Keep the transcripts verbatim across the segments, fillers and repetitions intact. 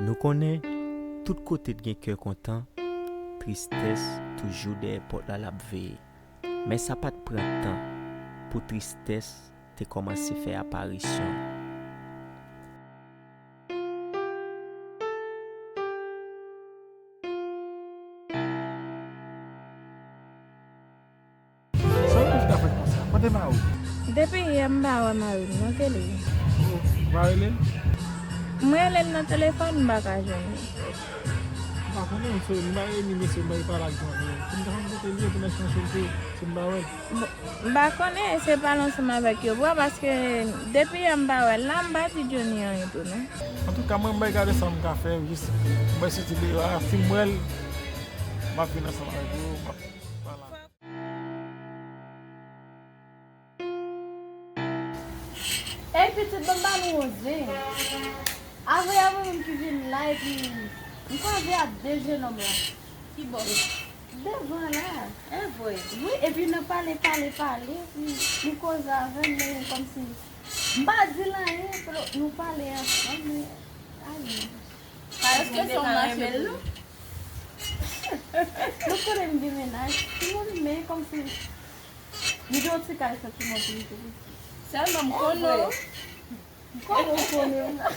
Nou konnen, tout kote t gen kè kontan, tristès toujou dèyè pòt la l ap veye. Men sa pa t pran tan pou tristès te kòmanse fè aparisyon l. Sa w konn ta fè konsa? Kote mari w? Depi yè m pa wè mari m, non, kote l ye? Oh, ou pa rele l? M rele l nan telefòn, m pa ka jwenn li. M pa konnen, m pa rele ni mesye, m pa pale ak zanmi. Pou m ta konn kote l ye, pou m al chèche l tou, si m pa wè l. Bon, m pa konnen, se pale ansanm avèk yo, bro, paske depi yè m pa wè l la, m pa di Johnny anyen tou, non. Antouka, mwen, m bay gade sa m ka fè, jis, m bay soti deyò a, si m wè l, m ap vin ansanm avèk ou, m ap pale avèk ou. Ey, pitit, ban m ba nou yon zen. Avè, avè menm ki vin la, epi m kwaze ak de jenòm la. Ki bò? Devan la. E vre? Wi, epi nan pale, pale, pale, epi nou koze avè m, men kòmsi m pa di l anyen, nou pale ansanm, men, ay, non. Èske se yon mache pou nou? Nou konnen m gen mennaj, timoun, men kòmsi m gen yon ti kay santiman pou li tou piti. Sèlman m konnen w. Kòman w konnen m la?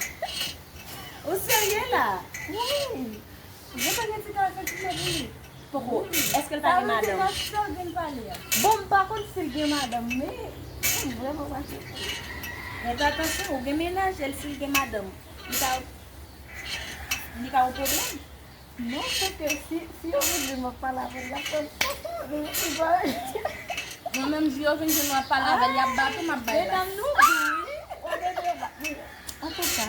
Ou serye la? Wi. Ou gentan gen ti kay santiman pou li? Poko. Èske l pa gen madanm? Sa vle di nan sa w gen pale a? Bon, m pa konn si l gen madanm, men m vrèman mache pou li. Men fè atansyon, ou gen mennaj, e l si l gen madanm, li ka, li ka yon pwoblèm. Non, se ke si, si yo vin di m ap pale avè l, y ap fè m poko, men m pa. Mwen menm, si yo vin di m ap pale avè l, y ap bat ou, m ap bay bas. Medam, nou di wi. Ou gen dwa bat. Antouka,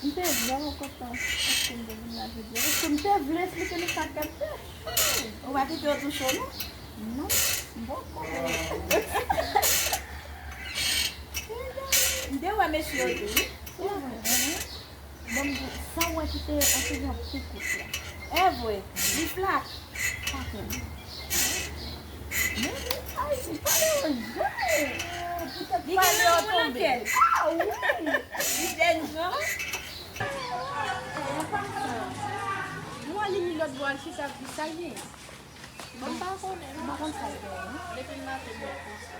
m te vrèman kontan paske m te vin la jodi a. Paske m te vle esplike nou sa k ap fèt. Ou pa kite yo touche w, non? Non, m poko. M te wè mesye yo tou, wi. Se vre, mhm. Bon, sa w wè ki te antre nan pi kout la? E vre, li flak. Pa konnen. Men, ay, li pale yon jan. Li gen lanmou nan kè l. Ah, wi. Li jènjan. Anpase, nou al li lòt bò, al chita, ap di sa l gen. Bon, m pa konnen, non. M pa konn sa l gen, non. Depi l maten, m ap konsa.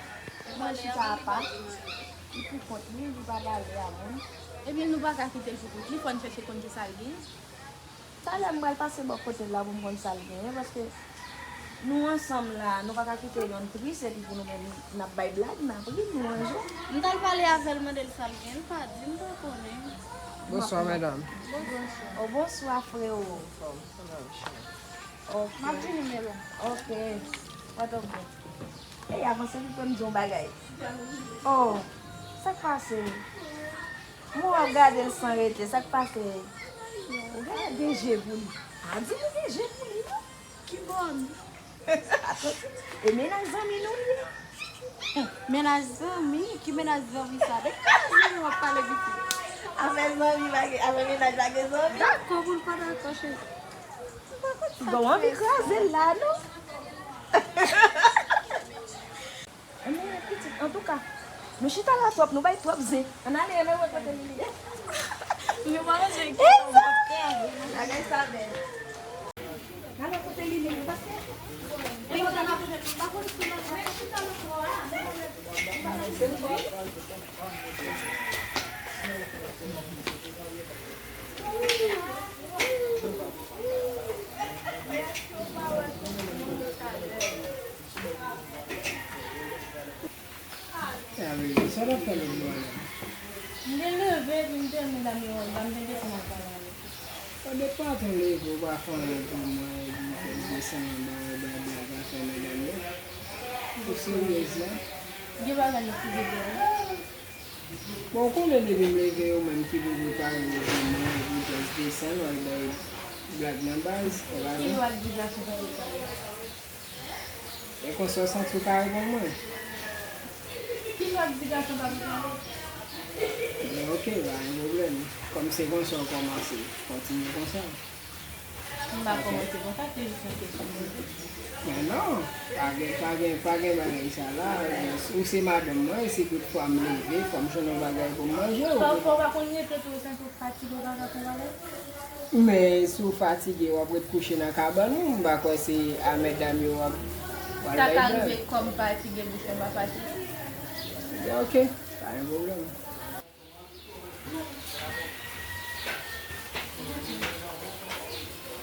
Mwen chita apa, li pou kont li, li pa pale a moun. Ebyen, nou pa ka kite l pou kont li, fò n chèche konn ki sa l gen. Talè m pral pase bò kote l la pou m konn sa l genyen, paske nou ansanm la, nou pa ka kite yonn tris epi pou nou menm n ap bay blag, n ap ri, nou anje. M t al pale avè l, mande l sa l gen, l pa di, m pa konnen. Bonswa, medam. Bonswa. Oh, bonswa, freo. Ok. M ap vini, Melo. Ok. Wè tonton. Ey, avanse pou m di yon bagay. Oh, sa k pase? Mwen ap gade l san rete, sa k pase? Ou genlè gen je pou li. Pa di m ou gen je pou li, non. Ki bòn? E mennaj zanmi nou li ye. Mennaj zanmi? Ki mennaj zanmi sa? De ki mennaj zanmi w ap pale pitit? Afè zanmi pa gen, afè mennaj pa gen zanmi. Dakò pou l pa dakò, cheri. M pa konn sa. Bon, anvi kraze l la, non? Anmwey, pitit, antouka, nou chita la twòp, nou bay twòp zen. Ann ale, ann al wè kote Lili ye. Bagay sa bèl. N al wè kote Lili ye, paske Sa w t ap fè lòt bò a la? M te leve, epi m te wè medam yo wè m, m te desann al pale avèk yo. Sa depann, ou leve, ou pa fè anyen pou mwen, epi w fè desann anba, bay blag afè medam yo. Ou seryez la? Gen bagay yo ki vide wi. Bon, ou konnen depi m leve, ou menm ki pou prepare yo pou mwen, epi w jis desann, w al bay blag nan baz, ou pa vre? Ki lwa k di gason pa dwe pale? E konsa w santi w ka reponn mwen? Ki lwa k di gason pa dwe pale? Ebyen, oke, pa gen pwoblèm. Kòm se konsa w kòmanse, kontinye konsa. M pa kòmanse konsa, se jis yon kesyon de. Men non, pa gen, pa gen, pa gen bagay sa la. Ou se madanm mwen, si tout fwa m leve, fò m jwenn yon bagay pou m manje. Ou pa, ou pa konn rete tou, ou santi w fatige, ou pa ka fè bagay? Men si w fatige, w ap ret kouche nan kabann ou, m pa kwè se a medam yo w ap pral bay blag. Sa ka rive kò m fatige, bouch mwen pa fatige. Ebyen, oke, pa gen pwoblèm.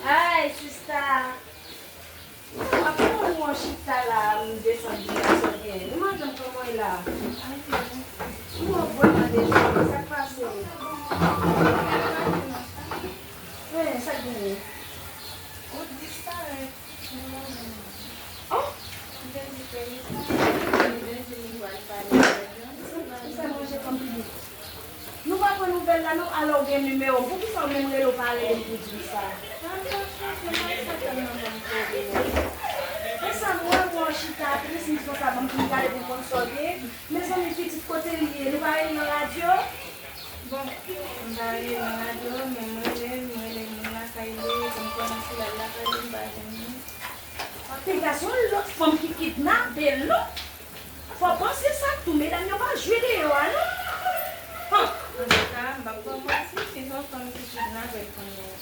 Ay, sista! Apre yon chita la, m desann vin sòti. Ou madanm kòman w ye la? M wè w vrèman deja, sa k pase? Wi, sa k genyen? Ou disparèt. Oh! M te di ke li pa vini, li di li pral pale avèk yo. Sa manje kòm pitit. Nou pa pran nouvèl la non, alò w gen nimewo m. Poukisa w menm rele w pa rele m pou di m sa? Sa m pa chanje, m pa sa tèlman ban m pwoblèm. E sa m wè, mwen chita tris, m di konsa ban m vin gade pou m konn sa w gen. Mezanmi, pitit kote l ye? Nou pa rele nan radyo? Bon, m pa rele nan radyo, men m rele, m rele moun lakay li, pou m konnen si l al lakay li, m pa jwenn li. Piga se yon lòt fanm ki kidnape l non. Fò w panse sa tou, medam yo pa jwe deyò a non. Hon. Antouka, m p ap ba w manti, si se yon fanm ki kidnape l kounye a.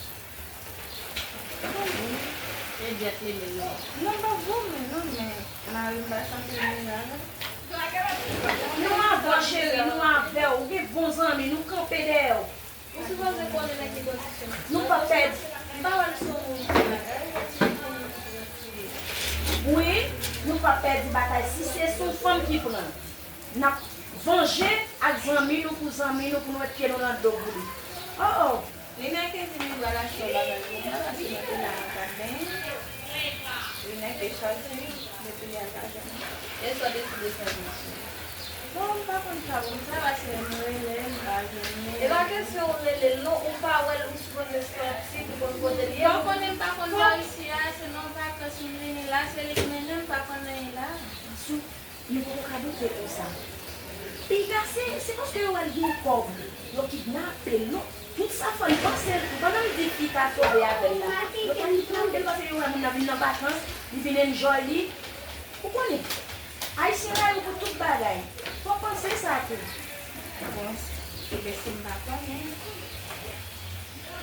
Edyèt li menm non. Non, m p ap goumen non, men mari m pa santi l menm jan. Nou avè w cheri, nou avè w. Ou gen bon zanmi, nou kanpe dèyè w. Ou sipoze konnen nan ki kondisyon. Nou p ap pèdi. M pa wè l se yon moun ki la. Wi, nou p ap pèdi batay. Si se yon fanm ki pran, n ap vanje ak zanmi nou pou zanmi nou pou nou met pye nou nan dlo pou li. Oh oh. Li nèk te di li pral achte yon bagay pou mwen paske mwen te la mwen t ap benyen. Li nèk te chache depi li al pa jwenn mwen. E sa w deside fè pou misye? Bon, m pa konn sa pou m fè paske m rele, m pa jwenn li. E pa kesyon w rele l non, ou pa wè l, ou sipoze sòti pou konn kote l ye. Bon, konnen m pa konn pa isi a, se nan vakans m vini la, se li k mennen m, m pa konn anyen la. Sou, nou poko ka doute konsa. Piga se, se paske yo wè l gen kòb, yo kidnape l non. Tout sa fò n panse l tou. Pandan m di fi ka sove avè l la, yo ta kidnape l paske yo wè moun nan vin nan vakans, li vin enjoy li. Ou konnen, Ayisyen rayi w pou tout bagay. Fò w panse sa tou. Bon, ebyen si m pa konnen,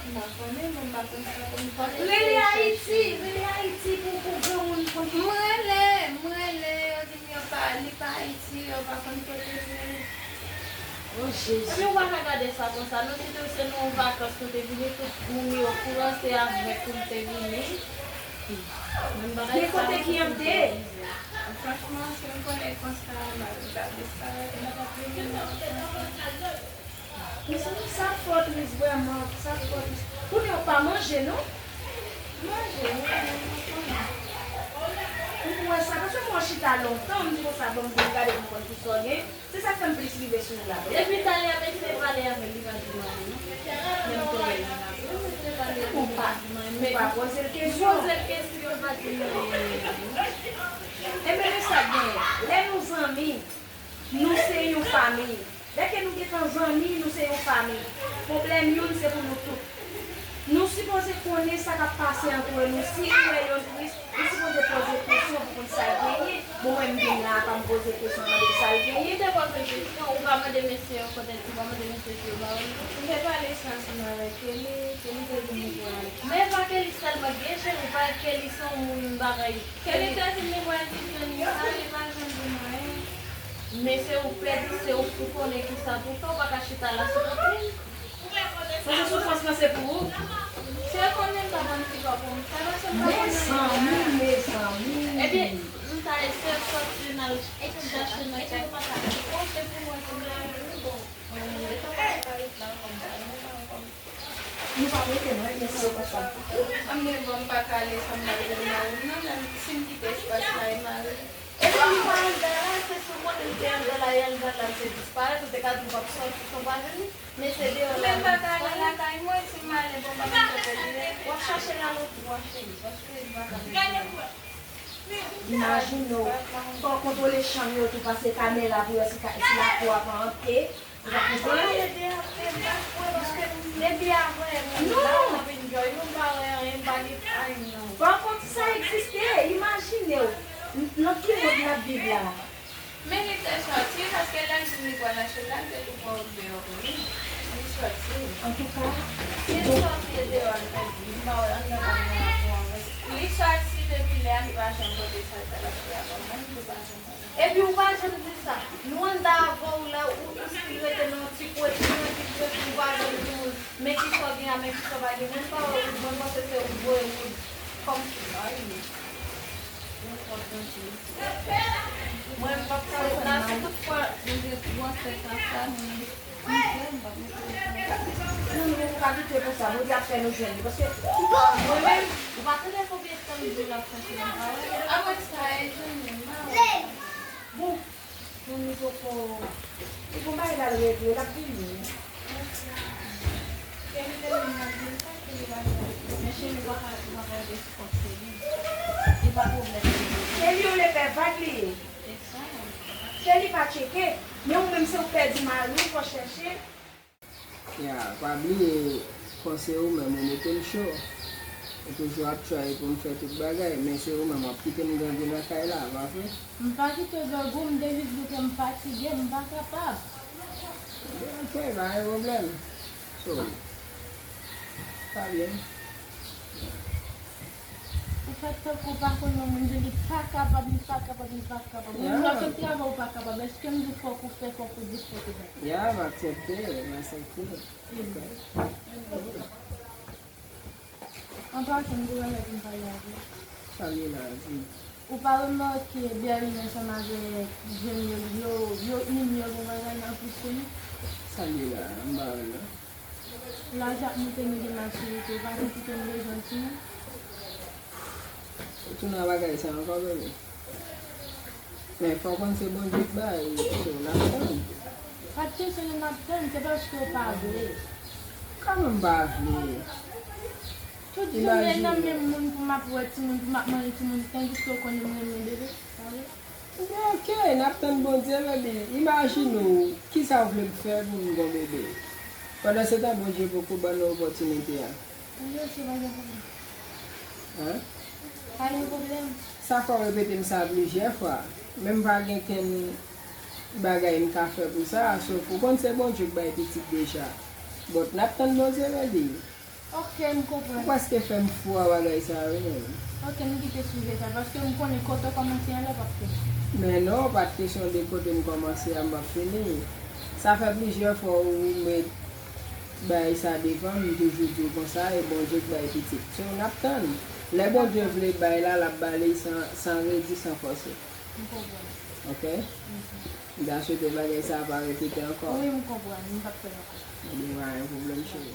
m pa konnen, bon, m pa konn sa pou m fè. Rele Ayiti, rele Ayiti pou, pou granmoun konn. M rele, m rele, yo di m yo pa, li pa Ayiti, yo pa konn kote l ye. Oh Jezi. Ebyen ou pa ka gade sa konsa non, si te se nan yon vakans nou te vini, tout moun yo okouran se avèk ou m te vini. Men kote ki ap de? Franchman, si m konnen konsa, mari m t ap disparèt, m pa t ap vini non. Mezanmi, sa twò tris vrèman, sa twò tris. Kounye a w pa manje non? Manje, wi, men m pa konnen. M wè sa, paske mwen chita lontan, m di konsa, bon, m vin gade pou m konn kisa w gen. Se sa k fè m plis rive sou ou la. Depi talè a m eseye pale avè l, li pa di m anyen non. Men m te wè l vin apre, m eseye pale avè l, li pa di m anyen. Men m poze l kesyon, li pa di m anyen. Ebyen, men sa k genyen. Lè nou zanmi, nou se yon fanmi. Lè ke nou gentan zanmi, nou se yon fanmi. Pwoblèm youn se pou nou tout. Nou sipoze konnen sa k ap pase antoure nou. Si ou wè youn tris, ou sipoze poze kesyon pou konn sa l genyen. Bon, mwen m vin la, pa m poze kesyon, mande l sa l genyen. Ou te poze kesyon, ou pa mande mesye yo kote l, ou pa mande mesye si yo ba ou li. M te pale sa ansanm avèk Kelly, Kelly te di m li pral. Men e pa Kelly sèlman ki gen cheri, ou pa Kelly se yon moun bagay. Kelly te di m li pral di Johnny sa, li pa janm di m anyen. Men se ou k pèdi, se ou k pou konnen kisa pou fè, ou pa ka chita la sou kont li. Paske soufrans lan se pou ou. Si yo konnen m pa konn ki bò pou m fè, paske m pa konnen anyen la. Mezanmi, mezanmi. Ebyen, m ta eseye sòti n al chache nan kay. Bon, se pou mwen, se pou mwen. Bon, m gentan pa ka ret la ankò, m pa renmen la ankò. Nou pa prete non, ebyen si yo konsa. Anmwey, bon, m pa ka ale san m pa jwenn mari m nan, menm si m kite espas la, e mari m. Ebyen li pa anndan la, se sou kote l te anndan la, e anndan la l te disparèt, ou te ka di l p ap sòti san w pa jwenn li, men se deyò la li disparèt. Men m pa ka ale lakay mwen, si m ale, bon, m pa konn kote l ye. W ap chache l alò tou a cheri, paske li pa ka rete. Imajine w, fò w kontwole chanm yo tou, pase kamera pou wè si ka, si lakou a pa antre. Ou pa konprann? Mwen rete apre, m pa kwè, paske depi avan yè m la, m ap enjoy, nou pa wè anyen, m pa gen Antouka, kesyon ki te deyò an fèt, m pa wè anndan pa gen rapò avè l. Li sòti depi lè a, li pa janm pote sa l t al achte a ban mwen, li pa janm. Epi ou pa janm di sa. Nou anndan avè w la, ou, ou still rete nan yon ti kote, nan yon ti kote, ou pa janm di moun, men kisa w gen a, men kisa w pa gen. Menm pa wè ou, mwen panse se ou voye moun. Kòmsi, ay. Mwen pa ka konn nan. Mwen pa ka konn nan. Mwen pa ka konn nan. Non, nou pa kite pou sa. Bondye ap fè nou jwenn li. Paske mwen menm, ou pa tande konbyen tan m di l ap chache m pa wè. Apre sa, e jwenn li, m pa wè. Bon, bon, li poko. Li gon bagay l al regle, l ap vini. Ke li te vin nan vil, sa ke li pa fè. Men cheri, ou pa ka, ou pa ka rete sou kont Kelly. Li pa pwoblèm. Kelly, ou vle fè vag li ye. Ke li pa tcheke, men ou menm se ou k pèdi mari w, fò chèche. Ya, pa bliye, kòm se ou menm ou mete m cho. Ou toujou ap try pou m fè tout bagay, men se ou menm w ap kite m grangou nan kay la, pa vre? M pa kite w grangou, m te jis di ke m fatige, m pa kapab. Ok, pa gen pwoblèm. So, pa byen. Ou fè tankou w pa konn yon moun di li pa kapab, li pa kapab, li pa kapab. Moun nan fè travay ou pa kapab. Èske m di fòk ou fè, fòk ou di, fòk ou fè? Ya, m aksepte, m aksepte. Ok. An pasan, m te renmen pou m pale avè w. Salye la, di. Ou pa remake Berlin ansanm avèk Jenny yo, yo, yo ini yo gon bagay nan plis ke nou? Salye la, m pa wè l non. Laj ap moute, nou gen matirite, ou pa santi ke nou bezwen timoun? Ou tounen nan bagay sa ankò, bebe? Men fò w konn se Bondye k bay, so n ap tann. Pa t kesyon de n ap tann, se paske w pa vle. Kòman m pa vle? Tout jounen nan menm moun pou m ap wè timoun, pou m ap manje timoun, tandiske w konnen m renmen bebe, pa vre? Ebyen, ok, n ap tann Bondye, bebe. Imajine w, kisa w vle m fè pou m gon bebe? Pandansetan, Bondye poko ban nou opòtinite a. Wi, ok, pa gen pwoblèm. Hein? Pa gen pwoblèm. Sa fè w repete m sa plizyè fwa. Men m pa gen kenn bagay m ka fè pou sa, so, ou konn se Bondye k bay pitit deja. But n ap tann Bondye, bebe. Ok, m konprann. Ou prèske fè m fou a bagay sa, wi, menm. Ok, m kite sijè sa, paske m konnen kote w kòmanse an lè w p ap fini. Men non, pa t kesyon de kote m kòmanse a, m p ap fini. Sa fè plizyè fwa ou met bagay sa devan m, m toujou di w konsa, e Bondye k bay pitit. So, n ap tann. Lè Bondye vle bay la, l ap ba li san, san redi, san fòse. M konprann. Ok? Mhm. M ta swete bagay sa a pa repete ankò. Wi, m konprann. M p ap fè l ankò. Ebyen, pa gen pwoblèm, cheri.